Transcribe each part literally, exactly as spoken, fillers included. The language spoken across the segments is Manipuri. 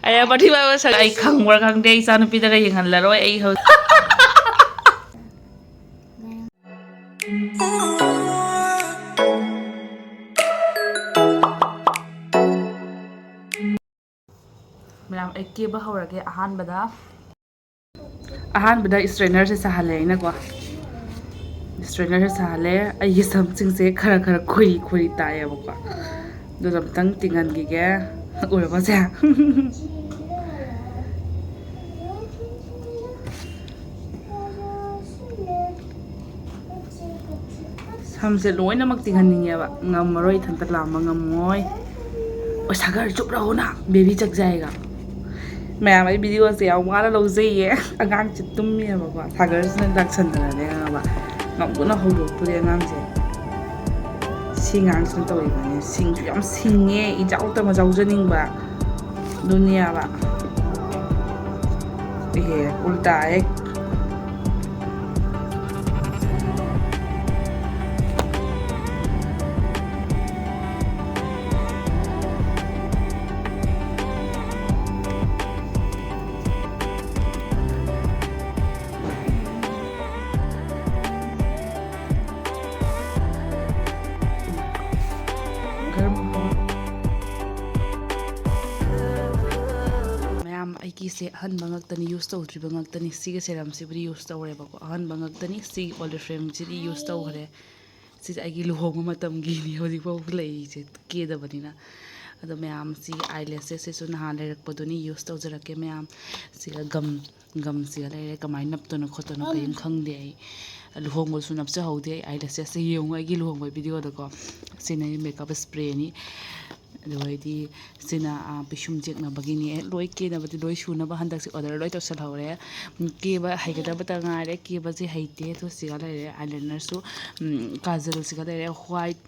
ꯑꯩ ꯄꯥꯔꯇꯤ ꯃꯥꯏꯕ ꯁꯛ ꯑꯩ ꯈꯪꯕ꯭ꯔꯥ ꯈꯪꯗꯦ, ꯑꯩ ꯏꯆꯥꯅꯨꯄꯤꯗꯒ ꯌꯦꯡꯍꯜꯂꯔꯣꯏ ꯑꯩ ꯍꯧꯖꯤꯛ꯫ ꯃꯌꯥꯝ, ꯑꯩ ꯀꯦꯕ ꯍꯧꯔꯒꯦ꯫ ꯑꯍꯥꯟꯕꯗ, ꯑꯍꯥꯟꯕꯗ ꯏꯁꯇ꯭ꯔꯦꯠꯅꯔꯁꯦ ꯁꯥꯍꯜꯂꯦ ꯑꯩꯅꯀꯣ꯫ ꯏꯁꯇ꯭ꯔꯦꯠꯅꯔꯁꯦ ꯁꯥꯍꯜꯂꯦ꯫ ꯑꯩꯒꯤ ꯁꯝꯁꯤꯡꯁꯦ ꯈꯔ ꯈꯔ ꯈꯨꯏꯔꯤ ꯈꯨꯏꯔꯤ ꯇꯥꯏꯌꯦꯕꯀꯣ꯫ ꯑꯗꯨꯗ ꯑꯝꯇꯪ ꯇꯤꯡꯍꯟꯈꯤꯒꯦ꯫ ꯎꯔꯕꯁꯦ? ꯁꯝꯁꯦ ꯂꯣꯏꯅꯃꯛ ꯇꯤꯡꯍꯟꯅꯤꯡꯉꯦꯕ꯫ ꯉꯝꯃꯔꯣꯏ, ꯏꯊꯟꯇ ꯂꯥꯝꯕ ꯉꯝꯃꯣꯏ꯫ ꯑꯣ, ꯁꯥꯒꯔ, ꯆꯨꯞ ꯔꯍꯣ ꯅꯥ, ꯕꯦꯕꯤ ꯆꯛ ꯖꯥꯌꯦꯒꯥ꯫ ꯃꯌꯥꯝ, ꯑꯩ ꯚꯤꯗꯤꯑꯣꯁꯦ ꯌꯥꯝ ꯋꯥꯅ ꯂꯧꯖꯩꯌꯦ꯫ ꯑꯉꯥꯡꯁꯦ ꯇꯨꯝꯃꯦꯕꯀꯣ, ꯁꯥꯒꯔꯁꯤꯅ ꯂꯥꯛꯁꯟꯗꯅꯅꯦ, ꯈꯪꯉꯕ? ꯉꯝꯗꯅ ꯍꯧꯗꯣꯛꯄꯗꯤ ꯑꯉꯥꯡꯁꯦ꯫ ꯁꯤ ꯑꯉꯥꯡꯁꯤꯅ ꯇꯧꯔꯤꯕꯅꯦ꯫ ꯁꯤꯡꯁꯨ ꯌꯥꯝ ꯁꯤꯡꯉꯦ, ꯏꯖꯥꯎ ꯇꯝꯃ ꯖꯥꯎꯖꯅꯤꯡꯕ꯫ ꯑꯗꯨꯅꯦꯕ꯫ ꯏꯍꯦ, ꯎꯜꯇꯥ ꯍꯦꯛ꯫ ꯃꯌꯥꯝ, ꯑꯩꯒꯤꯁꯦ ꯑꯍꯟꯕ ꯉꯥꯛꯇꯅꯤ, ꯌꯨꯁ ꯇꯧꯗ꯭ꯔꯤꯕ ꯉꯥꯛꯇꯅꯤ꯫ ꯁꯤꯒ ꯁꯦꯔꯝꯁꯤꯕꯨꯗꯤ ꯌꯨꯁ ꯇꯧꯔꯦꯕꯀꯣ, ꯑꯍꯟꯕ ꯉꯥꯛꯇꯅꯤ꯫ ꯁꯤꯒꯤ ꯑꯣꯂꯤꯐ꯭ꯂꯦꯝꯁꯤꯗꯤ ꯌꯨꯁ ꯇꯧꯈ꯭ꯔꯦ꯫ ꯁꯤꯁꯦ ꯑꯩꯒꯤ ꯂꯨꯍꯣꯡꯕ ꯃꯇꯝꯒꯤꯅꯤ, ꯍꯧꯖꯤꯛꯐꯥꯎ ꯂꯩꯔꯤꯁꯦ ꯀꯦꯗꯕꯅꯤꯅ꯫ ꯑꯗꯣ ꯃꯌꯥꯝ, ꯁꯤꯒꯤ ꯑꯥꯏ ꯂꯦꯁꯦꯁꯁꯤꯁꯨ ꯅꯍꯥꯟ ꯂꯩꯔꯛꯄꯗꯨꯅꯤ, ꯌꯨꯁ ꯇꯧꯖꯔꯛꯀꯦ ꯃꯌꯥꯝ꯫ ꯁꯤꯒ ꯒꯝ, ꯒꯝꯁꯤꯒ ꯂꯩꯔꯦ꯫ ꯀꯃꯥꯏꯅ ꯅꯞꯇꯣꯏꯅꯣ ꯈꯣꯠꯇꯣꯏꯅꯣ ꯀꯔꯤꯝ ꯈꯪꯗꯦ ꯑꯩ꯫ ꯂꯨꯍꯣꯡꯕꯁꯨ ꯅꯞꯆꯍꯧꯗꯦ ꯑꯩ ꯑꯥꯏ ꯂꯦꯁꯦꯁꯁꯦ꯫ ꯌꯦꯡꯉꯨ ꯑꯩꯒꯤ ꯂꯨꯍꯣꯡꯕꯒꯤ ꯚꯤꯗꯤꯑꯣꯗꯀꯣ꯫ ꯁꯤꯅ ꯑꯩ ꯃꯦꯀꯞ ꯏꯁꯄ꯭ꯔꯦꯅꯤ꯫ ꯑꯗꯨ ꯑꯣꯏꯔꯗꯤ ꯁꯤꯅ, ꯑꯥ, ꯄꯤꯁꯨꯝ ꯆꯦꯛꯅꯕꯒꯤꯅꯤ꯫ ꯑꯦ, ꯂꯣꯏ ꯀꯦꯅꯕꯗꯤ ꯂꯣꯏ ꯁꯨꯅꯕ ꯍꯟꯗꯛꯁꯦ ꯑꯣꯔꯗꯔ ꯂꯣꯏ ꯇꯧꯁꯜꯍꯧꯔꯦ꯫ ꯎꯝ, ꯀꯦꯕ ꯍꯩꯒꯗꯕꯇ ꯉꯥꯏꯔꯦ꯫ ꯀꯦꯕꯁꯦ ꯍꯩꯇꯦ꯫ ꯑꯗꯣ ꯁꯤꯒ ꯂꯩꯔꯦ ꯑꯥꯏꯂꯥꯏꯅꯔꯁꯨ, ꯎꯝ, ꯀꯥꯖꯜꯁꯤꯒ ꯂꯩꯔꯦ꯫ ꯋꯥꯏꯠ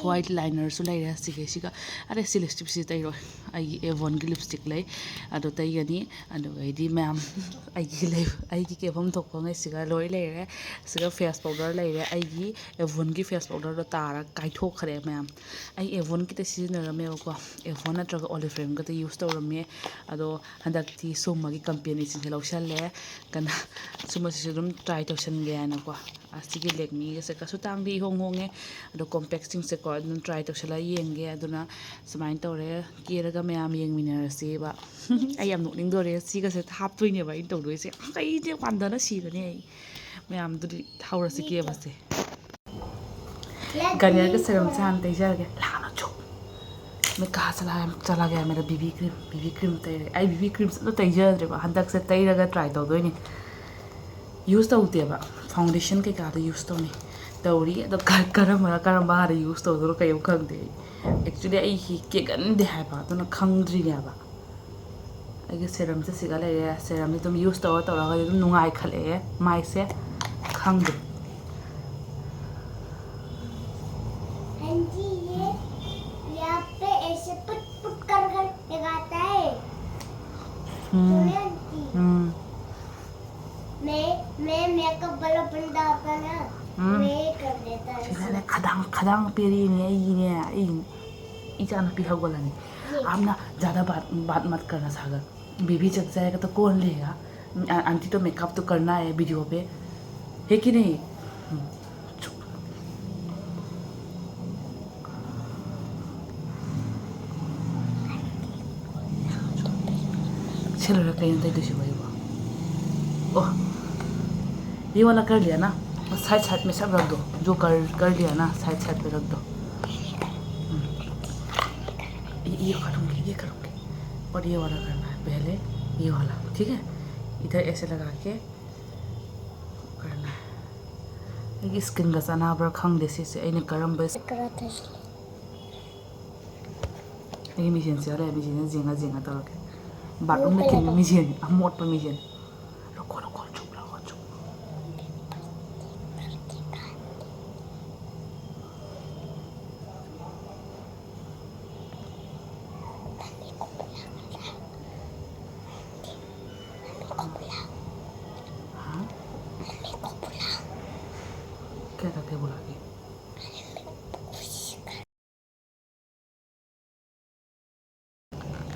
ꯋꯥꯏꯠ ꯂꯥꯏꯅꯔꯁꯨ ꯂꯩꯔꯦ꯫ ꯁꯤꯈꯩꯁꯤꯒ ꯑꯗꯩ ꯁꯤ ꯂꯤꯞꯁꯇꯤꯛꯁꯤ ꯇꯩꯔꯣꯏ꯫ ꯑꯩꯒꯤ ꯑꯦꯚꯣꯟꯒꯤ ꯂꯤꯞꯁꯇꯤꯛ ꯂꯩ, ꯑꯗꯣ ꯇꯩꯒꯅꯤ꯫ ꯑꯗꯨꯒꯩꯗꯤ ꯃꯌꯥꯝ ꯑꯩꯒꯤ ꯂꯩ, ꯑꯩꯒꯤ ꯀꯦꯐꯝ ꯊꯣꯛꯄꯉꯩꯁꯤꯒ ꯂꯣꯏ ꯂꯩꯔꯦ꯫ ꯁꯤꯒ ꯐꯦꯁ ꯄꯥꯎꯗꯔ ꯂꯩꯔꯦ꯫ ꯑꯩꯒꯤ ꯑꯦꯚꯣꯟꯒꯤ ꯐꯦꯁ ꯄꯥꯎꯗꯔꯗꯣ ꯇꯥꯔ ꯀꯥꯏꯊꯣꯛꯈ꯭ꯔꯦ ꯃꯌꯥꯝ꯫ ꯑꯩ ꯑꯦꯚꯣꯟ ꯈꯤꯇ ꯁꯤꯖꯤꯟꯅꯔꯝꯃꯦꯕꯀꯣ, ꯑꯦꯚꯣꯟ ꯅꯠꯇ꯭ꯔꯒ ꯑꯣꯂꯤꯐ꯭ꯂꯦꯝ ꯈꯛꯇ ꯌꯨꯁ ꯇꯧꯔꯝꯃꯦ꯫ ꯑꯗꯣ ꯍꯟꯗꯛꯇꯤ ꯁꯨꯝꯃꯒꯤ ꯀꯝꯄꯦꯅꯤꯁꯤꯡꯁꯦ ꯂꯧꯁꯜꯂꯦ꯫ ꯀꯅꯥ ꯁꯨꯝꯕꯁꯤꯁꯨ ꯑꯗꯨꯝ ꯇ꯭ꯔꯥꯏ ꯇꯧꯁꯟꯒꯦ ꯍꯥꯏꯅꯀꯣ꯫ ꯑꯁꯤꯒꯤ ꯂꯦꯛꯃꯤꯒꯁꯦ ꯀꯩꯁꯨ ꯇꯥꯡꯗꯦ, ꯏꯍꯣꯡ ꯍꯣꯡꯉꯦ꯫ ꯑꯗꯣ ꯀꯣꯝꯄꯦꯛꯁꯤꯡꯁꯦꯀꯣ ꯑꯗꯨꯝ ꯇ꯭ꯔꯥꯏ ꯇꯧꯁꯜꯂꯒ ꯌꯦꯡꯒꯦ꯫ ꯑꯗꯨꯅ ꯁꯨꯃꯥꯏꯅ ꯇꯧꯔꯦ, ꯀꯦꯔꯒ ꯃꯌꯥꯝ ꯌꯦꯡꯃꯤꯟꯅꯔꯁꯦꯕ꯫ ꯑꯩ ꯌꯥꯝ ꯅꯣꯛꯅꯤꯡꯗꯣꯔꯦ꯫ ꯁꯤꯒꯁꯦ ꯍꯥꯞꯇꯣꯏꯅꯦꯕ ꯑꯩꯅ ꯇꯧꯗꯣꯏꯁꯦ꯫ ꯑꯩꯁꯦ ꯄꯥꯟꯗꯅ ꯁꯤꯔꯅꯤ ꯑꯩ꯫ ꯃꯌꯥꯝꯗꯨꯗꯤ ꯍꯧꯔꯁꯤ ꯀꯦꯕꯁꯦ꯫ ꯒꯥꯔꯅꯤꯌꯔꯒꯤ ꯁꯦꯔꯝꯁꯦ ꯍꯥꯟꯅ ꯇꯩꯖꯔꯒꯦ꯫ ꯂꯥꯛꯑꯅꯨ ꯆꯨꯞ꯫ मैं कहाँ चला है, चला गया मेरा बीबी क्रीम? BB cream ꯇꯩꯔꯦ꯫ ꯑꯩ ꯕꯤꯕꯤ ꯀ꯭ꯔꯤꯝꯁ ꯑꯝꯇ ꯇꯩꯖꯗ꯭ꯔꯦꯕ, ꯍꯟꯗꯛꯁꯦ ꯇꯩꯔꯒ ꯇ꯭ꯔꯥꯏ ꯇꯧꯗꯣꯏꯅꯦ꯫ ꯌꯨꯁ ꯇꯧꯗꯦꯕ, ꯐꯥꯎꯟꯗꯦꯁꯟ ꯀꯩꯀꯥꯗꯣ ꯌꯨꯁ ꯇꯧꯅꯤ꯫ ꯇꯧꯔꯤ ꯑꯗꯣ ꯀ-, ꯀꯔꯝꯕꯅ ꯀꯔꯝꯕ ꯍꯥꯟꯅ ꯌꯨꯁ ꯇꯧꯗꯣꯏꯅꯣ ꯀꯩꯝ ꯈꯪꯗꯦ ꯑꯩ꯫ ꯑꯦꯛꯆꯨꯋꯦꯂꯤ ꯑꯩ ꯁꯤ ꯀꯦꯒꯟꯗꯦ ꯍꯥꯏꯕ, ꯑꯗꯨꯅ ꯈꯪꯗ꯭ꯔꯤꯅꯦꯕ꯫ ꯑꯩꯒꯤ ꯁꯦꯔꯝꯁꯦ ꯁꯤꯒ ꯂꯩꯔꯦ꯫ ꯁꯦꯔꯝꯁꯦ ꯑꯗꯨꯝ ꯌꯨꯁ ꯇꯧꯔ ꯇꯧꯔꯒꯗꯤ ꯑꯗꯨꯝ ꯅꯨꯡꯉꯥꯏꯈꯠꯂꯛꯑꯦ ꯃꯥꯏꯁꯦ꯫ ꯈꯪꯗꯦ꯫ आंटी, ये यहाँ पे ऐसे पुट पुट कर कर लगाता है। ꯎꯝ꯫ सुनिए आंटी, ꯎꯝ꯫ मैं, मैं मेकअप वाला बंदा होता ना, ꯎꯝ꯫ मैं ही कर देता है ऐसे। ꯁꯤꯅꯅꯦ ꯈꯗꯥꯡ, ꯈꯗꯥꯡ ꯄꯦꯔꯤꯅꯦ ꯑꯩꯒꯤꯅꯦ, ꯑꯩ ꯏꯆꯥꯅꯨꯄꯤ ꯍꯧꯒꯠꯂꯅꯤ꯫ आपने ज़्यादा बात, बात मत करना सागर। बेबी जग जाएगा तो कौन लेगा? आ-, आंटी तो मेकअप तो करना है वीडियो पे, है कि नहीं? हम्म, चुप। चलो, रख, कहीं तो दूसरी कोई वो। ओह, ये वाला कर लिया ना, साइड साइड में सब रख दो, जो कर, कर लिया ना, साइड साइड में रख दो। हम्म। ये, ये करूँगी, ये करूँगी। और ये वाला करना है पहले, ये वाला, ठीक है? इधर ऐसे लगा के करना है। ꯑꯩꯒꯤ ꯁ꯭ꯀꯤꯟꯒ ꯆꯥꯟꯅꯕ꯭ꯔꯥ ꯈꯪꯗꯦ ꯁꯤꯁꯦ, ꯑꯩꯅ ꯀꯔꯝꯕ ꯀꯔꯥ ꯇꯩꯁꯤꯜꯂꯦ꯫ ꯑꯩꯒꯤ ꯃꯤꯡꯁꯦꯟꯁꯦ ꯍꯣꯔꯦꯟ ꯃꯤꯡꯁꯦꯟꯁꯦ ꯌꯦꯡꯉ ꯌꯦꯡꯉ ꯇꯧꯔꯒꯦ꯫ ꯕꯥꯠꯔꯨꯝꯗ ꯈꯤꯟꯕ ꯃꯤꯡꯁꯦꯟ, ꯑꯃꯣꯠꯄ ꯃꯤꯡꯁꯦꯟ꯫ ꯂꯧꯈꯣ, ꯂꯧꯈꯣ, ꯆꯨꯞ, ꯂꯧꯈꯣ, ꯆꯨꯞ꯫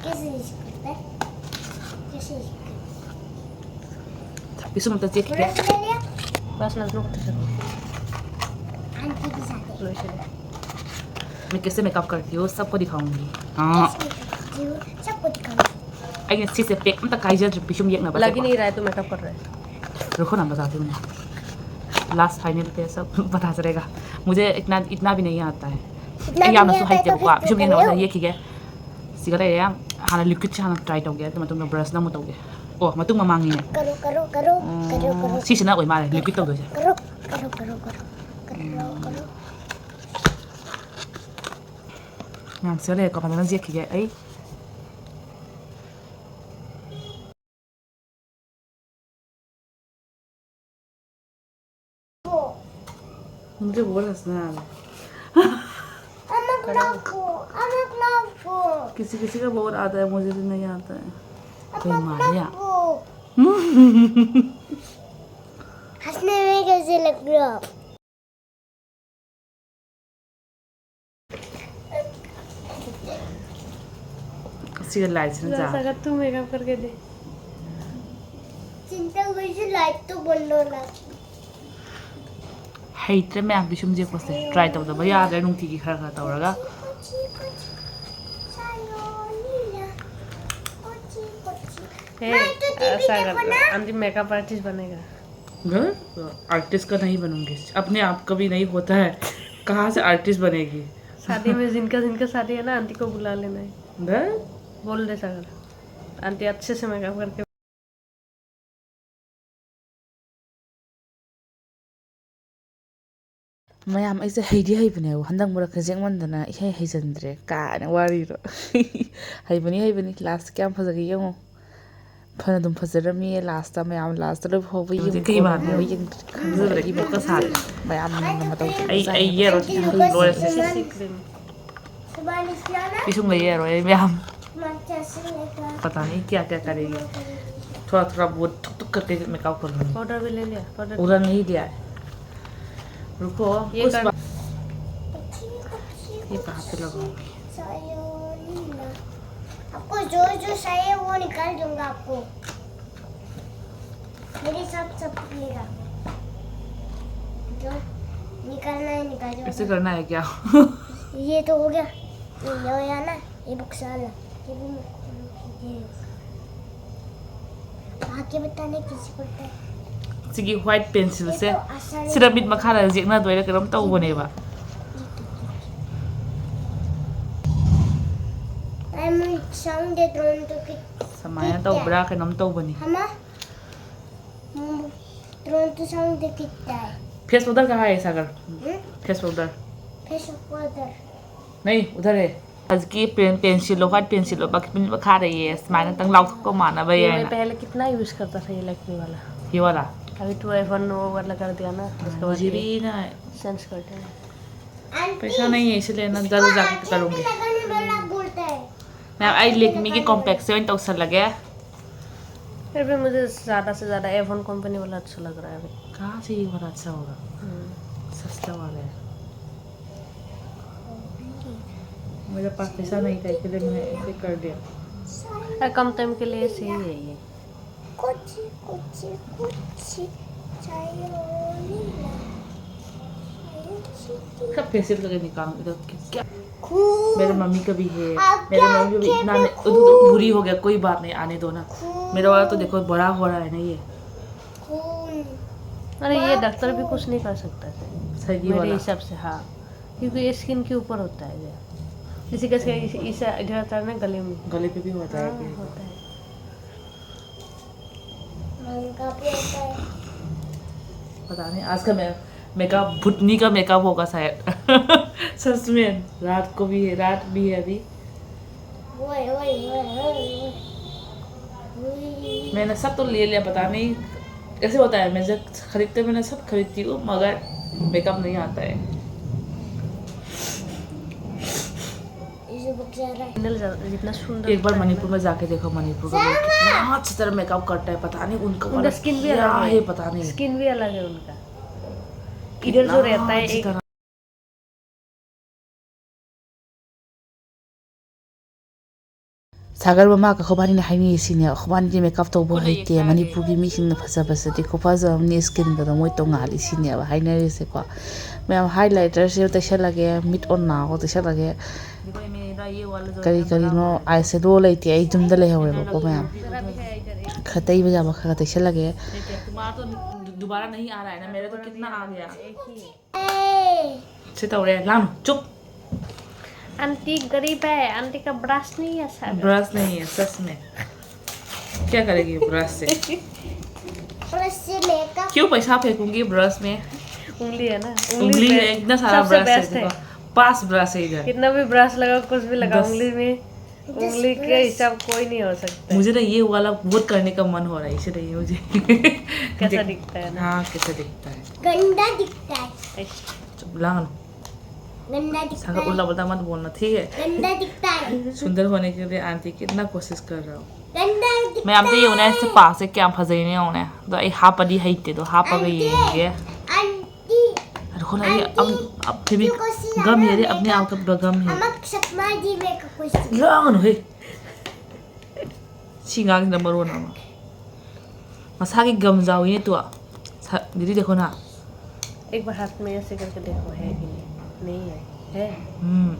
कैसे यूज़ करता है? कैसे यूज़ करता है? ꯄꯤꯁꯨꯝ ꯑꯝꯇ ꯆꯦꯛꯈꯤꯒꯦ꯫ ब्रश ले लिया। ब्रश ले लो, तो चलो। आंटी के साथ है। मैं कैसे मेकअप करती हूँ, सबको दिखाऊंगी। हाँ। कैसे मेकअप करती हूँ, सबको दिखाऊंगी। ꯑꯩꯅ ꯁꯤꯁꯦ ꯄꯦꯛ ꯑꯝꯇ ꯀꯥꯏꯖꯗ꯭ꯔꯤ ꯄꯤꯁꯨꯝ ꯌꯦꯛꯅꯕ꯫ लग ही नहीं रहा है तू मेकअप कर रहा है। रुको ना, बताती हूँ मैं। लास्ट फाइनल पे सब पता चलेगा। मुझे इतना, इतना भी नहीं आता है। इतना भी नहीं आता है तो फिर क्यों कर रहे हो? ꯑꯩ ꯌꯥꯝꯅꯁꯨ ꯍꯩꯇꯦꯕꯀꯣ꯫ ꯄꯤꯁꯨꯝ ꯌꯦꯛꯅꯕ ꯌꯦꯛꯈꯤꯒꯦ꯫ ꯁꯤꯒ ꯂꯩꯔꯦ꯫ ꯍꯥꯟꯅ ꯂꯤꯀ꯭ꯋꯤꯠꯁꯦ ꯍꯥꯟꯅ ꯇ꯭ꯔꯥꯏ ꯇꯧꯒꯦ, ꯑꯗꯨ ꯃꯇꯨꯡꯗ ꯕ꯭ꯔꯁꯅ ꯑꯃꯨꯛ ꯇꯧꯒꯦ꯫ ꯑꯣ, ꯃꯇꯨꯡ ꯃꯃꯥꯡꯅꯤꯅꯦ꯫ करो, करो, करो, करो, करो। ꯁꯤꯁꯤꯅ ꯑꯣꯏ ꯃꯥꯜꯂꯦ ꯂꯤꯀ꯭ꯋꯤꯠ ꯇꯧꯗꯣꯏꯁꯦ꯫ करो, करो, करो, करो। करो, करो। ꯃꯌꯥꯝ ꯁꯤꯒ ꯂꯩꯔꯦꯀꯣ, ꯐꯖꯅ ꯌꯦꯛꯈꯤꯒꯦ ꯑꯩ꯫ मुझे बहुत हंसना आ रहा है। अमक लापो, अमक लापो। किसी किसी का बहुत आता है, मुझे तो नहीं आता है। कोई अमक मार दिया। लापो। हंसने में कैसे लग रहा? ꯁꯤꯒ ꯂꯥꯏꯠꯁꯤꯅ ꯆꯥ꯫ ꯂꯥꯁ ꯑꯒ ꯇꯨ ꯃꯦꯀꯞ ꯀꯔꯀꯦ ꯗꯦ꯫ ꯆꯤꯟꯇ ꯍꯣꯏꯁꯨ ꯂꯥꯏꯠꯇꯨ ꯕꯟꯗꯣ ꯂꯥꯛ꯫ ꯍꯩꯇ꯭ꯔꯦ ꯃꯌꯥꯝ ꯄꯤꯁꯨꯝ ꯌꯦꯛꯄꯁꯦ꯫ ꯇ꯭ꯔꯥꯏ ꯇꯧꯗꯕ ꯌꯥꯗ꯭ꯔꯦ ꯅꯨꯡꯇꯤꯒꯤ ꯈꯔ ꯈꯔ ꯇꯧꯔꯒ꯫ ए, ऐसा कर दो। आंटी मेकअप आर्टिस्ट बनेगा। घर? आर्टिस्ट का नहीं बनूंगी, अपने आप का भी नहीं होता है, कहाँ से आर्टिस्ट बनेगी? शादी में जिनका जिनका शादी है ना, आंटी को बुला लेना है। घर? बोल दे सागर, आंटी अच्छे से मेकअप करके। ꯃꯌꯥꯝ ꯑꯩꯁꯦ ꯍꯩꯗꯤ ꯍꯩꯕꯅꯦꯕ, ꯍꯟꯗꯛ ꯃꯔꯛꯁꯦ ꯌꯦꯛꯃꯟꯗꯅ ꯏꯍꯩ ꯍꯩꯖꯟꯗ꯭ꯔꯦ ꯀꯥꯏꯅ ꯋꯥꯔꯤꯗꯣ꯫ ꯍꯩꯕꯅꯤ, ꯍꯩꯕꯅꯤ, ꯂꯥꯁꯇ ꯀꯌꯥꯝ ꯐꯖꯒꯦ ꯌꯦꯡꯉꯣ꯫ ꯐꯅ ꯑꯗꯨꯝ ꯐꯖꯔꯝꯃꯤꯌꯦ ꯂꯥꯁꯇ, ꯃꯌꯥꯝ ꯂꯥꯁꯇ ꯂꯣꯏ ꯐꯥꯎꯕ ꯌꯦꯡꯉꯨ, ꯀꯩ ꯃꯥꯟꯒꯦ? ꯐꯥꯎꯕ ꯌꯦꯡꯗ꯭ꯔꯤ ꯈꯪꯗ꯭ꯔꯦ꯫ ꯐꯖꯗ꯭ꯔꯦ, ꯏꯕꯣꯛꯀ ꯁꯥꯔꯦ꯫ ꯃꯌꯥꯝꯅ ꯃꯇꯧ ꯑꯩ, ꯑꯩ ꯇꯧꯖꯥꯠꯅꯤ꯫ ꯌꯦꯛꯑꯔꯣꯏ, ꯂꯣꯏꯔꯦ꯫ ꯄꯤꯁꯨꯝꯒ ꯌꯦꯛꯑꯔꯣꯏ ꯑꯩ ꯃꯌꯥꯝ꯫ पता नहीं क्या क्या करेगी। थोड़ा थोड़ा बहुत थुक थुक करके मेकअप कर लूंगी। पाउडर भी ले लिया, पाउडर। पूरा नहीं लिया है। रुको, ये कुछ कर। बा-, ये कहाँ पे लगाऊंगी? आपको जो जो चाहिए वो निकाल दूंगा आपको। मेरे साथ सब मिलेगा। जो निकालना है निकाल दो। ऐसे करना है क्या? ये तो हो गया। ये हो गया ना, ये बक्सा वाला। ये भी मैं, ये आगे बताने किसी को होता है। ꯁꯤꯒꯤ white pencil ये ꯁꯦ तो आसान है। ꯁꯤꯗ ꯃꯤꯠ ꯃꯈꯥꯗ ꯌꯦꯛꯅꯗꯣꯏꯔꯥ ꯀꯩꯅꯣꯝ ꯇꯧꯕꯅꯦꯕ꯫ ꯑꯩ ꯃꯤꯠ ꯁꯪꯗꯦ ꯗ꯭ꯔꯣꯟꯗꯨ ꯀꯤ-, ꯁꯨꯃꯥꯏꯅ ꯇꯧꯕ꯭ꯔꯥ ꯀꯩꯅꯣꯝ ꯇꯧꯕꯅꯤ꯫ ꯍꯃ ꯗ꯭ꯔꯣꯟꯗꯨ ꯁꯪꯗꯦ ꯀꯤꯠꯇꯥꯏ꯫ Face powder ꯀ ꯍꯥꯏꯌꯦ ꯁꯥꯒꯔ꯫ ꯎꯝ? Face powder꯫ Face powder. नहीं, उधर है। ꯍꯧꯖꯤꯛꯀꯤ ꯄꯦꯟ ꯄꯦꯟꯁꯤꯜꯂꯣ, white pencilꯂꯣ, ꯃꯈꯥꯗ ꯌꯦ ꯁꯨꯃꯥꯏꯅ ꯈꯤꯇꯪ ꯂꯥꯎꯊꯣꯛꯄ ꯃꯥꯟꯅꯕ ये मैं ꯌꯥꯏꯅ꯫ पहले कितना यूज करता था ये लैक्मे वाला। ये वाला। अभी टू एफ वन वो वाला कर दिया ना, उसके बाद मुझे भी ना चेंज कर दिया। पैसा नहीं है, इसलिए ना ज़्यादा जाके करूँगी। लगाने वाला बोलता है। मैं आई लेकमी की compact से ꯇꯧꯁꯜꯂꯒꯦ꯫ फिर भी मुझे ज़्यादा से ज़्यादा एफ वन कंपनी वाला अच्छा लग रहा है अभी। कहाँ से ये वाला अच्छा होगा? हम्म। सस्ता वाला है। मेरे पास पैसा नहीं था, इसलिए मैंने ऐसे कर दिया। और कम टाइम के लिए सही है ये। कुछ कुछ कुछ चाहिए। सब पेंसिल करके निकाल इधर। क्या? खून। मेरे मम्मी का भी है। आप मेरे क्या मम्मी भी खेल इतना में नहीं, उधर तो बुरी हो गया, कोई बात नहीं, आने दो ना। खून। मेरा वाला तो देखो, बड़ा हो रहा है ना ये। खून। अरे ये डॉक्टर भी कुछ नहीं कर सकता है सही मेरे वाला। हिसाब से। हाँ, क्योंकि ये स्किन के ऊपर होता है ये। इसी का इस- इसे गिरता है ना गले में। गले पे भी होता है हाँ, कि होता है। महंगा भी होता है। पता नहीं, आज का मे मेकअप भुटनी का मेकअप होगा शायद। सच में, रात को भी है, रात भी है अभी। ओए, ओए, ओए, ओए, ओए। मैंने सब तो ले लिया, पता नहीं कैसे होता है। मैं जब खरीदते, मैंने सब खरीदती हूँ, मगर मेकअप नहीं आता है। ये जो बच्चा रहा है। फाइनल जितना सुंदर एक बार होता है मणिपुर ना। में जाके देखो, मणिपुर का लोग कितना अच्छा तरह मेकअप करता है, पता नहीं उनका उनका वाला स्किन भी क्या अलग है, है। पता नहीं। स्किन भी अलग है उनका। इधर जो इतना रहता है अच्छी एक तरह। ꯁꯥꯒꯔ ꯃꯃꯥꯒ ꯑꯩꯈꯣꯏꯕꯥꯅꯤꯅ ꯍꯥꯏꯅꯔꯤꯁꯤꯅꯦ, ꯑꯩꯈꯣꯏꯕꯥꯅꯤꯗꯤ ꯃꯦꯀꯞ ꯇꯧꯕ ꯍꯩꯇꯦ, ꯃꯅꯤꯄꯨꯔꯒꯤ ꯃꯤꯁꯤꯡꯅ ꯐꯖ ꯐꯖꯗꯦ, ꯈꯨꯐꯖꯕ ꯑꯃꯅꯤ, ꯁ꯭ꯀꯤꯟꯒꯗꯣ ꯃꯣꯏ ꯇꯣꯡꯉꯥꯜꯂꯤ ꯁꯤꯅꯦꯕ ꯍꯥꯏꯅꯔꯤꯁꯦꯀꯣ꯫ ꯃꯌꯥꯝ ꯍꯥꯏꯂꯥꯏꯇꯔꯁꯦ ꯇꯩꯁꯜꯂꯒꯦ, ꯃꯤꯠ ꯑꯣꯟ ꯅꯥꯒ ꯇꯩꯁꯜꯂꯒꯦ꯫ ꯀꯔꯤ ꯀꯔꯤꯅꯣ ꯑꯥꯏ ꯁꯦꯗꯣ ꯂꯩꯇꯦ, ꯑꯩ ꯌꯨꯝꯗ ꯂꯩꯍꯧꯔꯦꯕꯀꯣ ꯃꯌꯥꯝ꯫ ꯈꯔ ꯇꯩꯕ ꯌꯥꯕ ꯈꯔ ꯈꯔ ꯇꯩꯁꯜꯂꯒꯦ꯫ तुम्हारा तो दोबारा नहीं आ रहा है ना, मेरा तो कितना आ गया। ꯁꯤ ꯇꯧꯔꯦ, ꯂꯥꯡꯅꯨ, ꯆꯨꯞ꯫ आंटी गरीब है, आंटी का ब्रश नहीं है सर। ब्रश नहीं है सच में। क्या करेगी ब्रश से? ब्रश से मेकअप। क्यों पैसा फेंकूंगी ब्रश में? उंगली है ना, उंगली उंगली में है, इतना सारा सबसे ब्रश है बेस्ट है। देखो, पांच ब्रश है इधर। कितना भी ब्रश लगाओ, कुछ भी लगाओ, बस। उंगली में, उंगली के हिसाब कोई नहीं हो सकता है। मुझे ना ये वाला बहुत करने का मन हो रहा है, इसीलिए मुझे कैसा दिखता है ना? हाँ, कैसा दिखता है? गंदा दिखता है। ऐसे। चुप, लांग। गंदा दिखता सागर है। उल्टा पुल्टा मत बोलना, ठीक है? गंदा दिखता है। सुंदर होने के लिए आंटी कितना कोशिश कर रहा हूँ। गंदा दिखता मैं आपसे ये होना है। ऐसे पास से क्या फंसे नहीं होना है, तो ये हाफ अड़ी है इतने, तो हाफ अगर ये आंटी, ये। आंटी, देखो ना, ये आंटी, अब, अब फिर भी क्यों कोशिश गम है ये रे, अपने आप का गम है। अमक सकमा जी में का कोशिश। लांग है। ꯁꯤ ꯉꯥꯡꯁꯤꯅ ꯃꯔꯣꯟ ꯑꯃ꯫ ꯃꯁꯥꯒꯤ ꯒꯝ ꯌꯥꯎꯏꯅꯦ ꯇꯨ꯫ ꯁ-, दीदी देखो ना। एक बार हाथ में ऐसे करके देखो, है कि नहीं? नहीं है। है? हम्म।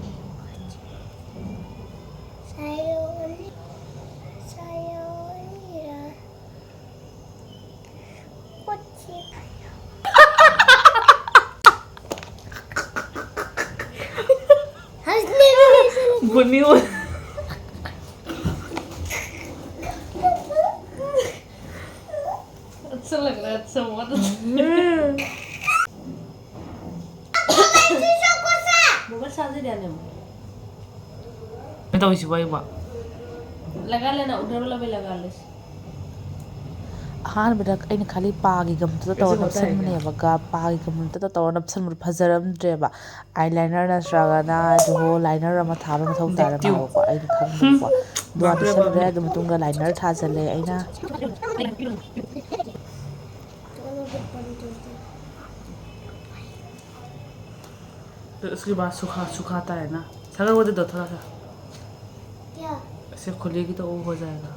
हंसने में ऐसे लगा। गुन्नी हो। अच्छा लग रहा है, अच्छा, बहुत अच्छा। मोबाइल चार्ज ही रहने में। मैं तो इसी भाई बा। लगा लेना, उधर वाला भी लगा ले। ꯑꯍꯥꯟꯕꯗ ꯑꯩꯅ ꯈꯜꯂꯤ ꯄꯥꯒꯤ ꯒꯝꯗꯨꯗ ꯇꯧꯔ ꯅꯞꯁꯟꯕꯅꯦꯕ꯫ ꯒ-, ꯄꯥꯒꯤ ꯒꯝꯗꯨꯗ ꯇꯧꯔ ꯅꯞꯁꯟꯕꯗꯣ ꯐꯖꯔꯝꯗ꯭ꯔꯦꯕ꯫ ꯑꯥꯏ ꯂꯥꯏꯅꯔ ꯅꯠꯇ꯭ꯔꯒꯅ ꯖꯨꯍꯣ ꯂꯥꯏꯅꯔ ꯑꯃ ꯊꯥꯕ ꯃꯊꯧ ꯇꯥꯔꯝꯃꯦꯕꯀꯣ, ꯑꯩꯅ ꯈꯪꯗꯕꯀꯣ꯫ ꯑꯗꯨꯒ ꯅꯞꯁꯟꯈ꯭ꯔꯦ꯫ ꯑꯗꯨ ꯃꯇꯨꯡꯗ ꯂꯥꯏꯅꯔ ꯊꯥꯖꯜꯂꯦ ꯑꯩꯅ꯫ तो उसके बाद सूखा, सुखाता है ना। सागर, वो दे दो थोड़ा सा। क्या? ऐसे खुलेगी तो वो हो जाएगा।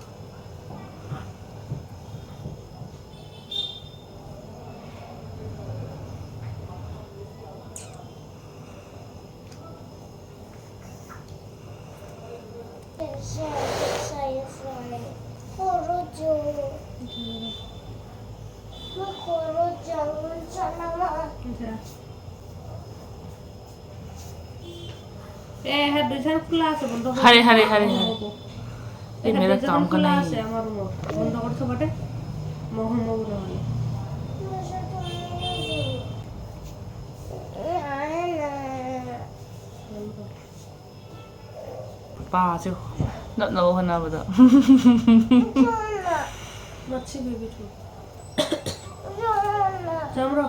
ए, हाथ दो, इधर खुला से बंद हो। हरे, हरे, हरे, हरे। ये मेरा काम का नहीं है। আমার মুখ বন্ধ করছো বটে। মোহ মোহ না হয়। পা আছে। না, না, ওখানে আবার দাও। মাছি বেবি তো। চামড়া।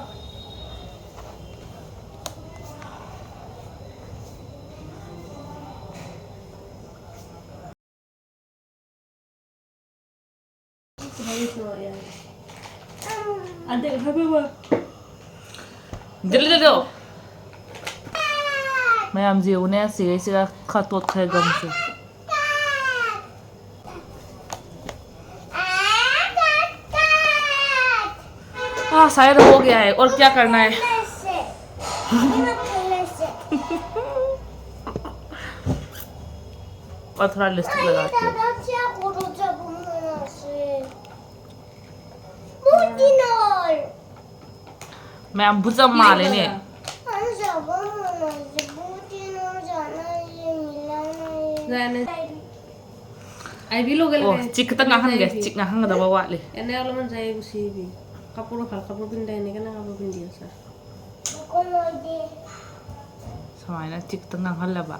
ꯃꯌꯥꯝꯁꯦ ꯌꯦꯡꯉꯨꯅꯦ, ꯁꯤꯈꯩꯁꯤꯒ ꯈꯔ ꯇꯣꯠꯈ꯭ꯔꯦ ꯒꯝꯁꯦ꯫ हाँ, शायद हो गया है। और क्या करना है? और थोड़ा लिपस्टिक लगाती हूँ। मैं हम बुझा माले ने। जाने। आई भी लोग ओ, लगे। चिक तक ना हम गए, चिक ना हम दबा वाले। एने वाला मन जाए उसी भी। कपड़ों खा, कपड़ों पिंडा है, नहीं करना कपड़ों पिंडी है सर। ꯁꯨꯃꯥꯏꯅ ꯆꯤꯛꯇ ꯉꯥꯡꯍꯜꯂꯕ꯫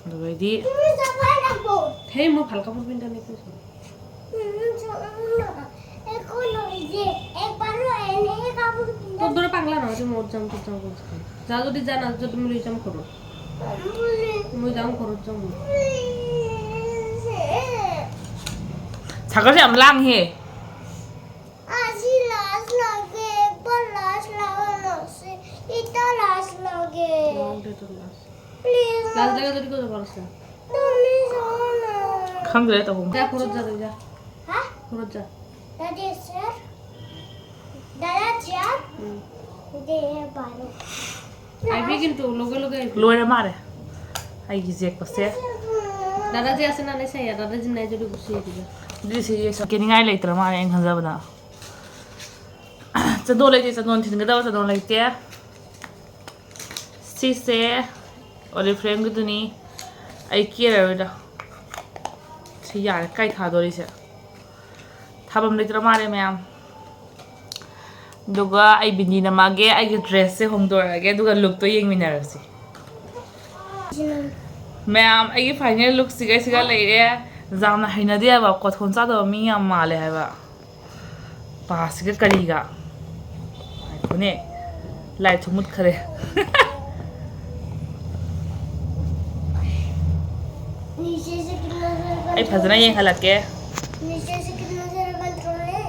ꯑꯗꯨꯗꯩꯗꯤ ꯍꯦ, ꯃꯣꯏ ꯐꯜ ꯀꯄꯨꯔ ꯄꯤꯟꯗꯅꯤ ꯀꯣꯏꯁꯨ꯫ তোর ধরে পাগলা না, তুই মোর জাম, তোর জাম করছিস। যা যদি জানা, যদি মিলে জাম করো। মই যাওঁ ঘৰত যাওঁ মই। ছাগলী আমলাং হে। আজি লাজ লাগে, একবাৰ লাজ লগা নাছিল। এটা লাস্ট লাগে। প্লিজ। লাস্ট লাগে যদি করে পারছ না। তুমি শোনো না। ꯈꯪꯗ꯭ꯔꯦ ꯇꯧꯐꯝ꯫ যা, ঘরত যা, তুই যা। হ্যাঁ? ঘরত যা। দাদি স্যার। দাদা চেয়ার। হুম। দে বারো। আইবি কিন্তু লগে লগে আইবি। ꯂꯣꯏꯔ ꯃꯥꯜꯂꯦ ꯑꯩꯒꯤ ꯌꯦꯛꯄꯁꯦ꯫ ꯗꯥꯗꯥꯖꯤ ꯑꯁꯤ ꯅꯥꯅꯦ ꯁꯦ, ꯗꯥꯗꯥꯖꯤ ꯅꯥꯏ ꯖꯨꯔꯤ ꯀꯨꯁꯤ ꯌꯦꯡꯕꯤꯒꯦ꯫ ꯑꯗꯨꯗꯤ ꯁꯤ ꯌꯦꯛꯁꯦ꯫ ꯀꯦꯅꯤꯡꯉꯥꯏ ꯂꯩꯇ꯭ꯔ ꯃꯥꯜꯂꯦ ꯑꯩꯅ ꯈꯟꯖꯕꯗ꯫ ꯆꯟꯗꯣꯟ ꯂꯩꯇꯦ, ꯆꯟꯗꯣꯟ ꯊꯤꯟꯒꯗꯕ ꯆꯟꯗꯣꯟ ꯂꯩꯇꯦ꯫ ꯁꯤꯁꯦ ꯑꯣꯂꯤꯐ꯭ꯂꯦꯝꯒꯤꯗꯨꯅꯤ꯫ ꯑꯩ ꯀꯦꯔꯔꯣꯏꯗ꯫ ꯁꯤ ꯌꯥꯔꯦ꯫ ꯀꯥꯏ ꯊꯥꯗꯣꯔꯤꯁꯦ? ꯊꯥꯐꯝ ꯂꯩꯇ꯭ꯔ ꯃꯥꯜꯂꯦ ꯃꯌꯥꯝ꯫ ꯑꯗꯨꯒ ꯑꯩ ꯕꯤꯟꯗꯤ ꯅꯝꯃꯛꯑꯒꯦ, ꯑꯩꯒꯤ ꯗ꯭ꯔꯦꯁꯁꯦ ꯍꯣꯡꯗꯣꯔꯛꯑꯒꯦ, ꯑꯗꯨꯒ ꯂꯨꯛꯇꯣ ꯌꯦꯡꯃꯤꯟꯅꯔꯁꯤ꯫ ꯃꯌꯥꯝ, ꯑꯩꯒꯤ ꯐꯥꯏꯅꯦꯜ ꯂꯨꯛꯁꯤꯒ ꯁꯤꯒ ꯂꯩꯔꯦ꯫ ꯌꯥꯝꯅ ꯍꯩꯅꯗꯦ ꯍꯥꯏꯕ, ꯀꯣꯊꯣꯟ ꯆꯥꯗꯕ ꯃꯤ ꯌꯥꯝ ꯃꯥꯜꯂꯦ ꯍꯥꯏꯕ꯫ ꯄꯥꯁꯤꯒ ꯀꯔꯤꯒ? ꯉꯥꯏꯈꯣꯅꯦ, ꯂꯥꯏꯠꯁꯨ ꯃꯨꯠꯈꯔꯦ꯫ नीचे से कितना सारा ꯑꯩ ꯐꯖꯅ ꯌꯦꯡꯍꯜꯂꯛꯀꯦ꯫ नीचे से कितना सारा कंट्रोल है।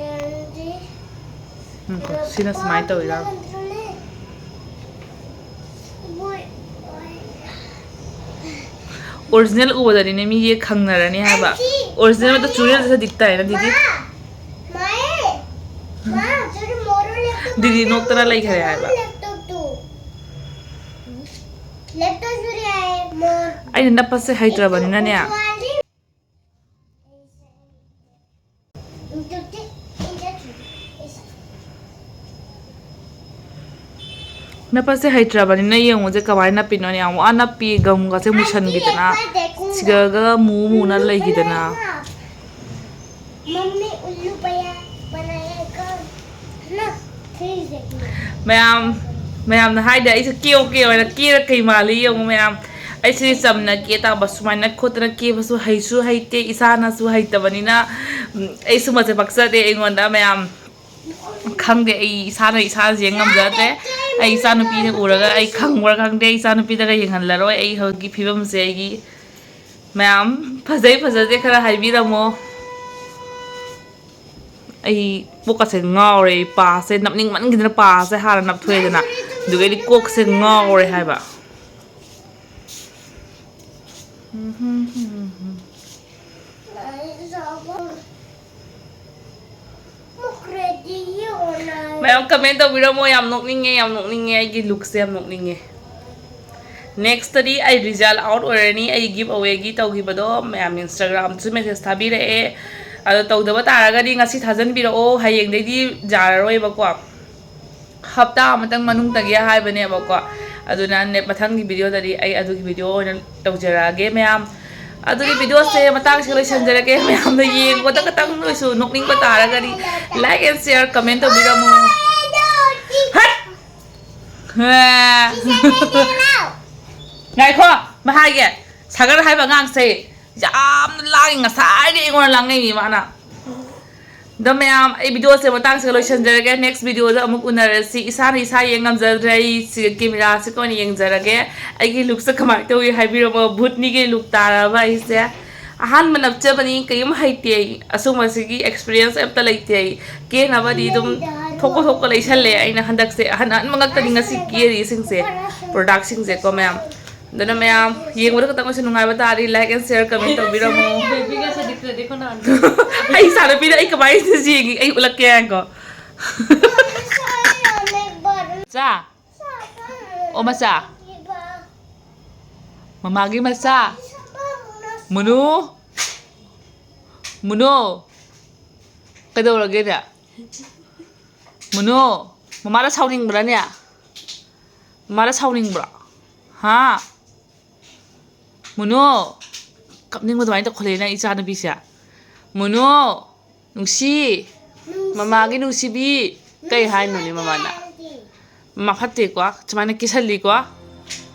And ꯎꯝ, ꯁꯤꯅ ꯁꯨꯃꯥꯏꯅ ꯇꯧꯋꯤꯔꯥ? ꯑꯣꯔꯤꯖꯤꯅꯦꯜ ꯎꯕꯗꯗꯤꯅꯦ ꯃꯤꯁꯦ ꯈꯪꯅꯔꯅꯤ ꯍꯥꯏꯕ꯫ ꯑꯣꯔꯤꯖꯤꯅꯦꯜꯗ ꯆꯨꯔꯦꯜꯁꯦ ꯗꯤꯛ ꯇꯥꯏꯅ ꯗꯤꯗꯤ꯫ ꯗꯤꯗꯤ ꯅꯣꯛꯇꯅ ꯂꯩꯈꯔꯦ ꯍꯥꯏꯕ꯫ ꯑꯩꯅ ꯅꯞꯄꯁꯦ ꯍꯩꯇ꯭ꯔꯕꯅꯤꯅꯅꯦ꯫ ꯅꯞꯄꯁꯦ ꯍꯩꯇ꯭ꯔꯕꯅꯤꯅ ꯌꯦꯡꯉꯨꯁꯦ ꯀꯃꯥꯏꯅ ꯅꯞꯄꯤꯅꯣꯅꯦ꯫ ꯌꯥꯝ ꯋꯥꯅ ꯅꯞꯄꯤ, ꯒꯝꯒꯁꯦ ꯃꯨꯁꯟꯈꯤꯗꯅ, ꯁꯤꯒꯒ ꯃꯨ ꯃꯨꯅ ꯂꯩꯈꯤꯗꯅ꯫ मम्मी उल्लू बया बनाएगा ना, फिर देखना। ꯃꯌꯥꯝ, ꯃꯌꯥꯝꯅ ꯍꯥꯏꯗꯤ ꯑꯩꯁꯨ ꯀꯦꯌꯣ ꯀꯦꯌꯣ ꯍꯥꯏꯅ ꯀꯦꯔ ꯀꯩ ꯃꯥꯜꯂꯤ ꯌꯦꯡꯉꯨ ꯃꯌꯥꯝ꯫ ꯑꯩꯁꯦ ꯆꯝꯅ ꯀꯦ ꯇꯥꯕ, ꯁꯨꯃꯥꯏꯅ ꯈꯣꯠꯇꯅ ꯀꯦꯕꯁꯨ ꯍꯩꯁꯨ ꯍꯩꯇꯦ, ꯏꯁꯥꯅꯁꯨ ꯍꯩꯇꯕꯅꯤꯅ꯫ ꯎꯝ, ꯑꯩ ꯁꯨꯝꯕꯁꯦ ꯄꯛꯆꯗꯦ ꯑꯩꯉꯣꯟꯗ ꯃꯌꯥꯝ꯫ ꯈꯪꯗꯦ, ꯑꯩ ꯏꯁꯥꯅ ꯏꯁꯥꯁꯦ ꯉꯝꯖꯗ꯭ꯔꯦ꯫ ꯑꯩ ꯏꯆꯥꯅꯨꯄꯤꯅ ꯎꯔꯒ ꯑꯩ ꯈꯪꯕ꯭ꯔꯥ ꯈꯪꯗꯦ, ꯑꯩ ꯏꯆꯥꯅꯨꯄꯤꯗꯒ ꯌꯦꯡꯍꯜꯂꯔꯣꯏ ꯑꯩ ꯍꯧꯖꯤꯛꯀꯤ ꯐꯤꯕꯝꯁꯦ ꯑꯩꯒꯤ꯫ ꯃꯌꯥꯝ, ꯐꯖꯩ ꯐꯖꯗꯦ ꯈꯔ ꯍꯥꯏꯕꯤꯔꯝꯃꯣ꯫ ꯑꯩ ꯀꯣꯛꯀꯁꯦ ꯉꯥꯎꯔꯦ꯫ ꯑꯩ ꯄꯥꯁꯦ ꯅꯞꯅꯤꯡꯃꯟꯈꯤꯗꯅ ꯄꯥꯁꯦ ꯍꯥꯟꯅ ꯅꯞꯊꯣꯛꯑꯦꯗꯅ, ꯑꯗꯨꯒ ꯑꯩꯗꯤ ꯀꯣꯛꯁꯦ ꯉꯥꯎꯔꯦ ꯍꯥꯏꯕ꯫ ꯃꯌꯥꯝ comment ꯇꯧꯕꯤꯔꯝꯃꯣ꯫ ꯌꯥꯝ ꯅꯣꯛꯅꯤꯡꯉꯦ, ꯌꯥꯝ ꯅꯣꯛꯅꯤꯡꯉꯦ ꯑꯩꯒꯤ lookꯁꯦ, ꯌꯥꯝ ꯅꯣꯛꯅꯤꯡꯉꯦ꯫ Nextꯇꯗꯤ ꯑꯩ result out ꯑꯣꯏꯔꯅꯤ꯫ ꯑꯩ give awayꯒꯤ ꯇꯧꯈꯤꯕꯗꯣ ꯃꯌꯥꯝ Instagramꯗꯁꯨ message ꯊꯥꯕꯤꯔꯛꯑꯦ꯫ ꯑꯗꯣ ꯇꯧꯗꯕ ꯇꯥꯔꯒꯗꯤ ꯉꯁꯤ ꯊꯥꯖꯟꯕꯤꯔꯛꯑꯣ, ꯍꯌꯦꯡꯗꯩꯗꯤ ꯌꯥꯔꯔꯣꯏꯕꯀꯣ꯫ ꯍꯞꯇꯥ ꯑꯃꯇꯪ ꯃꯅꯨꯡꯗꯒꯤ ꯍꯥꯏꯕꯅꯦꯕꯀꯣ꯫ ꯑꯗꯨꯅ ꯅꯦ-, ꯃꯊꯪꯒꯤ videoꯗꯗꯤ ꯑꯩ ꯑꯗꯨꯒꯤ video ꯑꯣꯏꯅ ꯇꯧꯖꯔꯛꯑꯒꯦ ꯃꯌꯥꯝ꯫ ꯑꯗꯨꯗꯤ videoꯁꯦ ꯃꯇꯥꯡꯁꯤꯒ ꯂꯣꯏꯁꯤꯟꯖꯔꯒꯦ꯫ ꯃꯌꯥꯝꯅ ꯌꯦꯡꯕꯗ ꯈꯇꯪ ꯅꯣꯏꯁꯨ ꯅꯣꯛꯅꯤꯡꯕ ꯇꯥꯔꯒꯗꯤ like and share comment ꯇꯧꯕꯤꯔꯝꯃꯨ꯫ ꯍꯠ! ꯉꯥꯏꯈꯣ, ꯃꯥ ꯍꯥꯏꯒꯦ꯫ ꯁꯥꯒꯔ ꯍꯥꯏꯕ ꯑꯉꯥꯡꯁꯦ ꯌꯥꯝꯅ ꯂꯥꯡꯉꯤ, ꯉꯁꯥꯏꯗꯩ ꯑꯩꯉꯣꯟꯗ ꯂꯥꯡꯉꯛꯏ ꯃꯥꯅ꯫ ꯑꯗꯣ ꯃꯌꯥꯝ, ꯑꯩ videoꯁꯦ ꯃꯇꯥꯡꯁꯤꯒ ꯂꯣꯏꯁꯤꯟꯖꯔꯒꯦ꯫ Next videoꯗ ꯑꯃꯨꯛ ꯎꯅꯔꯁꯤ꯫ ꯏꯁꯥꯅ ꯏꯁꯥ ꯌꯦꯡ ꯉꯝꯖꯗ꯭ꯔꯦ꯫ ꯑꯩ ꯁꯤꯒ cameraꯁꯤꯒ ꯑꯣꯏꯅ ꯌꯦꯡꯖꯔꯒꯦ꯫ ꯑꯩꯒꯤ lookꯁꯦ ꯀꯃꯥꯏꯅ ꯇꯧꯏ ꯍꯥꯏꯕꯤꯔꯝꯃꯣ꯫ ꯚꯨꯠꯅꯤꯒꯤ look ꯇꯥꯔꯕ ꯑꯩꯁꯦ꯫ ꯑꯍꯥꯟꯕ ꯅꯞꯆꯕꯅꯤ, ꯀꯔꯤꯝ ꯍꯩꯇꯦ ꯑꯩ꯫ ꯑꯁꯨꯝꯕꯁꯤꯒꯤ experience ꯑꯝꯇ ꯂꯩꯇꯦ ꯑꯩ꯫ ꯀꯦꯅꯕꯗꯤ ꯑꯗꯨꯝ ꯊꯣꯛꯄ ꯊꯣꯛꯄ ꯂꯩꯁꯜꯂꯦ꯫ ꯑꯩꯅ ꯍꯟꯗꯛꯁꯦ ꯑꯍꯟ ꯑꯍꯟꯕ ꯉꯥꯛꯇꯅꯤ ꯉꯁꯤ ꯀꯦꯔꯤꯁꯤꯡꯁꯦ, productꯁꯤꯡꯁꯦꯀꯣ ꯃꯌꯥꯝ꯫ ꯑꯗꯨꯅ ꯃꯌꯥꯝ ꯌꯦꯡꯕꯗ ꯈꯛꯇꯪ ꯑꯣꯏꯁꯨ ꯅꯨꯡꯉꯥꯏꯕ ꯇꯥꯔꯗꯤ like and share comment ꯇꯧꯕꯤꯔꯝꯃꯣ꯫ ꯑꯩ ꯏꯆꯥꯅꯨꯄꯤꯗ ꯑꯩ ꯀꯃꯥꯏꯅ ꯌꯦꯡꯉꯤ ꯑꯩ ꯎꯠꯂꯛꯀꯦ ꯉꯥꯏꯈꯣ꯫ ꯃꯆꯥ꯫ ꯑꯣ ꯃꯆꯥ꯫ ꯃꯃꯥꯒꯤ ꯃꯆꯥ꯫ ꯃꯨꯅꯨ꯫ ꯃꯨꯅꯨ꯫ ꯀꯩꯗꯧꯔꯒꯦꯅꯦ? ꯃꯨꯅꯨ꯫ ꯃꯃꯥꯗ ꯁꯥꯎꯅꯤꯡꯕ꯭ꯔꯥꯅꯦ? ꯃꯃꯥꯗ ꯁꯥꯎꯅꯤꯡꯕ꯭ꯔꯣ? ꯍꯥ? ꯃꯨꯅꯨ꯫ ꯀꯞꯅꯤꯡꯕ ꯑꯗꯨꯃꯥꯏꯅ ꯇꯧꯈꯠꯂꯛꯑꯦ ꯅꯪ ꯏꯆꯥꯅꯨꯄꯤꯁꯦ꯫ ꯃꯨꯅꯨ꯫ ꯅꯨꯡꯁꯤ꯫ ꯃꯃꯥꯒꯤ ꯅꯨꯡꯁꯤꯕꯤ꯫ ꯀꯩ ꯍꯥꯏꯅꯣꯅꯦ ꯃꯃꯥꯅ? ꯃꯃꯥ ꯐꯠꯇꯦꯀꯣ꯫ ꯁꯨꯃꯥꯏꯅ ꯀꯦꯁꯜꯂꯤꯀꯣ꯫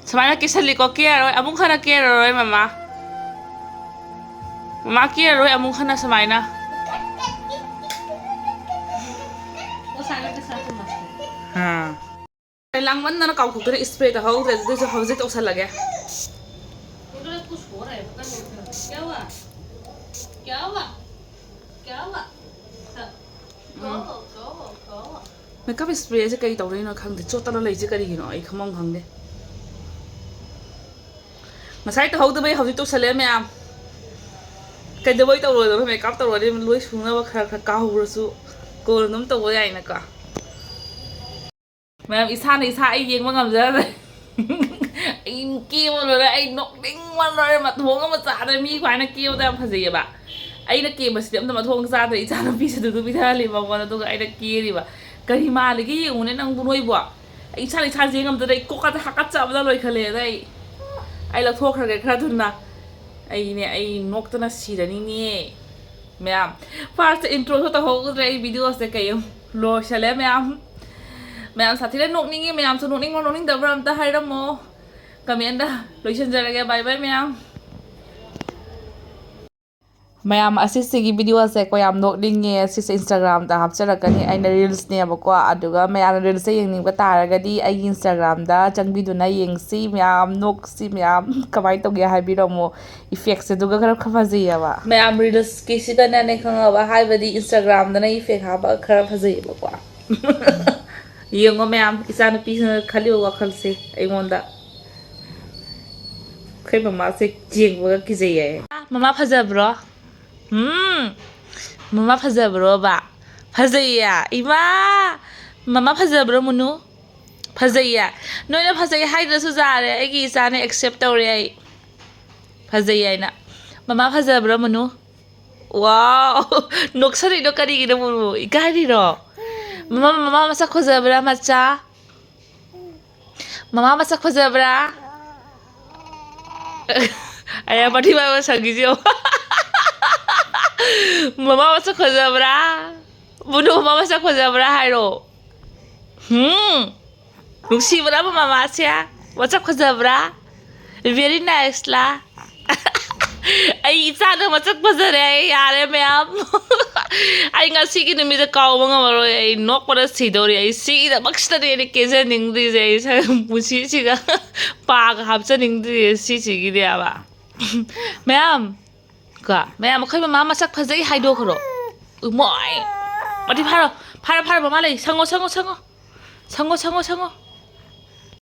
ꯁꯨꯃꯥꯏꯅ ꯀꯦꯁꯜꯂꯤꯀꯣ꯫ ꯀꯦꯔꯔꯣꯏ꯫ ꯑꯃꯨꯛ ꯍꯟꯅ ꯀꯦꯔꯔꯣꯏ ꯃꯃꯥ꯫ ꯃꯃꯥ ꯀꯦꯔꯔꯣꯏ ꯑꯃꯨꯛ ꯍꯟꯅ ꯁꯨꯃꯥꯏꯅ꯫ ꯑꯥ꯫ ꯂꯥꯡꯃꯟꯗꯅ ꯀꯥꯎꯊꯣꯛꯇꯅ spray ꯇꯧꯍꯧꯗ꯭ꯔꯦ꯫ ꯑꯗꯨꯁꯨ ꯍꯧꯖꯤꯛ ꯇꯧꯁꯜꯂꯒꯦ꯫ क्या हुआ? क्या हुआ? हाँ। ꯃꯦꯀꯞ ꯏꯁꯄ꯭ꯔꯦꯁꯦ ꯀꯩ ꯇꯧꯔꯤꯅꯣ ꯈꯪꯗꯦ, ꯆꯣꯠꯇꯅ ꯂꯩꯁꯦ ꯀꯔꯤꯒꯤꯅꯣ ꯑꯩ ꯈꯪꯐꯝ ꯈꯪꯗꯦ꯫ ꯉꯁꯥꯏ ꯇꯧꯍꯧꯗꯕꯩ ꯍꯧꯖꯤꯛ ꯇꯧꯁꯜꯂꯦ ꯃꯌꯥꯝ꯫ ꯀꯩꯗꯧꯕꯩ ꯇꯧꯔꯣꯏꯗꯕ? ꯃꯦꯀꯞ ꯇꯧꯔꯗꯤ ꯂꯣꯏ ꯁꯨꯅꯕ ꯈꯔ ꯈꯔ ꯀꯥꯍꯧꯔꯁꯨ ꯀꯣꯟꯅ ꯑꯗꯨꯝ ꯇꯧꯕ ꯌꯥꯏꯅꯀꯣ꯫ ꯃꯌꯥꯝ, ꯏꯁꯥꯅ ꯏꯁꯥ ꯑꯩ ꯌꯦꯡꯕ ꯉꯝꯖꯗ꯭ꯔꯦ꯫ ꯑꯩ ꯀꯦꯕ ꯂꯣꯏꯔꯦ, ꯑꯩ ꯅꯣꯛꯅꯤꯡꯕ ꯂꯣꯏꯔꯦ, ꯃꯊꯣꯡ ꯑꯃ ꯆꯥꯗ꯭ꯔꯦ꯫ ꯃꯤ ꯈ꯭ꯋꯥꯏꯅ ꯀꯦꯕꯗ ꯌꯥꯝ ꯐꯖꯩꯌꯦꯕ, ꯑꯩꯅ ꯀꯦꯕꯁꯤꯗꯤ ꯑꯝꯇ ꯃꯊꯣꯡ ꯆꯥꯗ꯭ꯔꯦ꯫ ꯏꯆꯥꯅꯨꯄꯤꯁꯤꯗꯨꯗꯨ ꯄꯤꯊꯍꯜꯂꯤ ꯃꯉꯣꯟꯗ, ꯑꯗꯨꯒ ꯑꯩꯅ ꯀꯦꯔꯤꯕ꯫ ꯀꯔꯤ ꯃꯥꯜꯂꯤꯒꯦ ꯌꯦꯡꯉꯨꯅꯦ ꯅꯪꯕꯨ ꯅꯣꯏꯕꯣ꯫ ꯑꯩ ꯏꯁꯥꯅ ꯏꯁꯥ ꯌꯦꯡ ꯉꯝꯗ꯭ꯔꯦ, ꯑꯩ ꯀꯣꯛꯀꯁꯦ ꯍꯥꯀꯠꯆꯕꯅ ꯂꯣꯏꯈꯠꯂꯛꯑꯦꯗ꯫ ꯑꯩ ꯑꯩ ꯂꯧꯊꯣꯛꯈ꯭ꯔꯒꯦ ꯈꯔ ꯊꯨꯅ꯫ ꯑꯩꯅꯦ, ꯑꯩ ꯅꯣꯛꯇꯅ ꯁꯤꯔꯅꯤꯅꯦ꯫ ꯃꯌꯥꯝ, ꯐꯥꯔꯁ ꯏꯟꯇ꯭ꯔꯣꯁꯨ ꯇꯧꯍꯧꯗ꯭ꯔꯦ ꯑꯩ ꯚꯤꯗꯤꯑꯣꯁꯦ꯫ ꯀꯩ ꯂꯣꯏꯁꯜꯂꯦ ꯃꯌꯥꯝ꯫ ꯃꯌꯥꯝ ꯁꯥꯊꯤꯅ ꯅꯣꯛꯅꯤꯡꯉꯤ꯫ ꯃꯌꯥꯝꯁꯨ ꯅꯣꯛꯅꯤꯡꯕ꯭ꯔꯣ ꯅꯣꯛꯅꯤꯡꯗꯕ꯭ꯔꯣ ꯑꯝꯇ ꯍꯥꯏꯔꯝꯃꯣ ꯀꯃꯦꯟꯗ꯫ ꯂꯣꯏꯁꯤꯟꯖꯔꯒꯦ꯫ ꯕꯥꯏ ꯕꯥꯏ ꯃꯌꯥꯝ꯫ ꯃꯌꯥꯝ, ꯑꯁꯤꯁꯤꯒꯤ ꯚꯤꯗꯤꯑꯣꯁꯦ ꯀꯣ ꯌꯥꯝ ꯅꯣꯛꯅꯤꯡꯉꯦ꯫ ꯁꯤꯁꯦ ꯏꯟꯁꯇꯥꯒ꯭ꯔꯥꯝꯗ ꯍꯥꯞꯆꯔꯛꯀꯅꯤ꯫ ꯑꯩꯅ ꯔꯤꯜꯁꯅꯦꯕꯀꯣ꯫ ꯑꯗꯨꯒ ꯃꯌꯥꯝꯅ ꯔꯤꯜꯁꯁꯦ ꯌꯦꯡꯅꯤꯡꯕ ꯇꯥꯔꯒꯗꯤ ꯑꯩꯒꯤ ꯏꯟꯁꯇꯥꯒ꯭ꯔꯥꯝꯗ ꯆꯪꯕꯤꯗꯨꯅ ꯌꯦꯡꯁꯤ꯫ ꯃꯌꯥꯝ ꯅꯣꯛꯁꯤ꯫ ꯃꯌꯥꯝ ꯀꯃꯥꯏꯅ ꯇꯧꯒꯦ ꯍꯥꯏꯕꯤꯔꯝꯃꯣ꯫ ꯏꯐꯦꯛꯁꯦ ꯑꯗꯨꯒ ꯈꯔ ꯈꯔ ꯐꯖꯩꯌꯦꯕ꯫ ꯃꯌꯥꯝ ꯔꯤꯜꯁꯀꯤꯁꯤꯗꯅꯅꯦ ꯈꯪꯉꯕ, ꯍꯥꯏꯕꯗꯤ ꯏꯟꯁꯇꯥꯒ꯭ꯔꯥꯝꯗꯅ ꯏꯐꯦꯛ ꯍꯥꯞꯄ ꯈꯔ ꯐꯖꯩꯌꯦꯕꯀꯣ꯫ ꯌꯦꯡꯉꯣ ꯃꯌꯥꯝ, ꯏꯆꯥꯅꯨꯄꯤꯁꯤꯅ ꯈꯜꯂꯤꯕ ꯋꯥꯈꯜꯁꯦ ꯑꯩꯉꯣꯟꯗ꯫ ꯑꯩꯈꯣꯏ ꯃꯃꯥꯁꯦ ꯌꯦꯡꯕꯒ ꯀꯤꯖꯩꯌꯦ꯫ ꯃꯃꯥ ꯐꯖꯕ꯭ꯔꯣ? ꯎꯝ꯫ ꯃꯃꯥ ꯐꯖꯕ꯭ꯔꯣꯕ? ꯐꯖꯩꯌꯦ꯫ ꯏꯃꯥ! ꯃꯃꯥ ꯐꯖꯕ꯭ꯔꯣ ꯃꯨꯅꯨ? ꯐꯖꯩꯌꯦ꯫ ꯅꯣꯏꯅ ꯐꯖꯩ ꯍꯥꯏꯗ꯭ꯔꯁꯨ ꯌꯥꯔꯦ, ꯑꯩꯒꯤ ꯏꯆꯥꯅ ꯑꯦꯛꯁꯦꯞ ꯇꯧꯔꯦ ꯑꯩ꯫ ꯐꯖꯩ ꯍꯥꯏꯅ꯫ ꯃꯃꯥ ꯐꯖꯕ꯭ꯔꯣ ꯃꯨꯅꯨ? ꯋꯥꯎ! ꯅꯣꯛꯁꯜꯂꯤꯗꯣ ꯀꯔꯤꯒꯤꯅꯣ ꯃꯨꯅꯨ? ꯏꯀꯥꯏꯔꯤꯔꯣ? ꯃꯃꯥ, ꯃꯃꯥ ꯃꯁꯛ ꯐꯖꯕ꯭ꯔꯥ ꯃꯆꯥ? ꯃꯃꯥ ꯃꯁꯛ ꯐꯖꯕ꯭ꯔꯥ? ꯑꯌꯥ, ꯃꯊꯤ ꯃꯥ ꯁꯪꯒꯤꯁꯤ ꯌꯦꯡꯉꯣ꯫ ꯃꯃꯥ ꯃꯁꯛ ꯐꯖꯕ꯭ꯔꯥ? ꯃꯨꯅꯨ, ꯃꯃꯥ ꯃꯁꯛ ꯐꯖꯕ꯭ꯔꯥ ꯍꯥꯏꯔꯣ? ꯍꯨꯝ? ꯅꯨꯡꯁꯤꯕ꯭ꯔꯥ ꯃꯃꯥꯁꯦ? ꯃꯁꯛ ꯐꯖꯕ꯭ꯔꯥ? ꯚꯦꯔꯤ ꯅꯥꯏꯁꯂꯥ? ꯑꯩ ꯏꯆꯥꯗꯣ ꯃꯁꯛ ꯐꯖꯔꯦ꯫ ꯑꯩ ꯌꯥꯔꯦ ꯃꯌꯥꯝ꯫ ꯑꯩ ꯉꯁꯤꯒꯤ ꯅꯨꯃꯤꯠꯇ ꯀꯥꯎꯕ ꯉꯝꯃꯔꯣꯏ꯫ ꯑꯩ ꯅꯣꯛꯄꯗ ꯁꯤꯗꯧꯔꯤ꯫ ꯑꯩ ꯁꯤꯒꯤꯗꯃꯛꯁꯤꯗꯅꯦ ꯑꯩꯅ ꯀꯦꯖꯅꯤꯡꯗ꯭ꯔꯤꯁꯦ꯫ ꯑꯩ ꯁ-, ꯄꯨꯟꯁꯤꯁꯤꯒ ꯄꯥꯒ ꯍꯥꯞꯆꯅꯤꯡꯗ꯭ꯔꯤꯁꯦ ꯁꯤꯁꯤꯒꯤꯅꯦꯕ꯫ ꯃꯌꯥꯝ, ꯀꯣ, ꯃꯌꯥꯝ, ꯑꯩꯈꯣꯏ ꯃꯃꯥ ꯃꯁꯛ ꯐꯖꯩ ꯍꯥꯏꯗꯣꯛꯈ꯭ꯔꯣ꯫ ꯎꯃꯣꯏ! ꯑꯗꯨꯗꯤ ꯐꯥꯔꯣ꯫ ꯐꯥꯔꯣ, ꯐꯥꯔꯣ, ꯃꯃꯥ ꯂꯩ꯫ ꯁꯪꯉꯣ, ꯁꯪꯉꯣ, ꯁꯪꯉꯣ꯫ ꯁꯪꯉꯣ, ꯁꯪꯉꯣ, ꯁꯪꯉꯣ꯫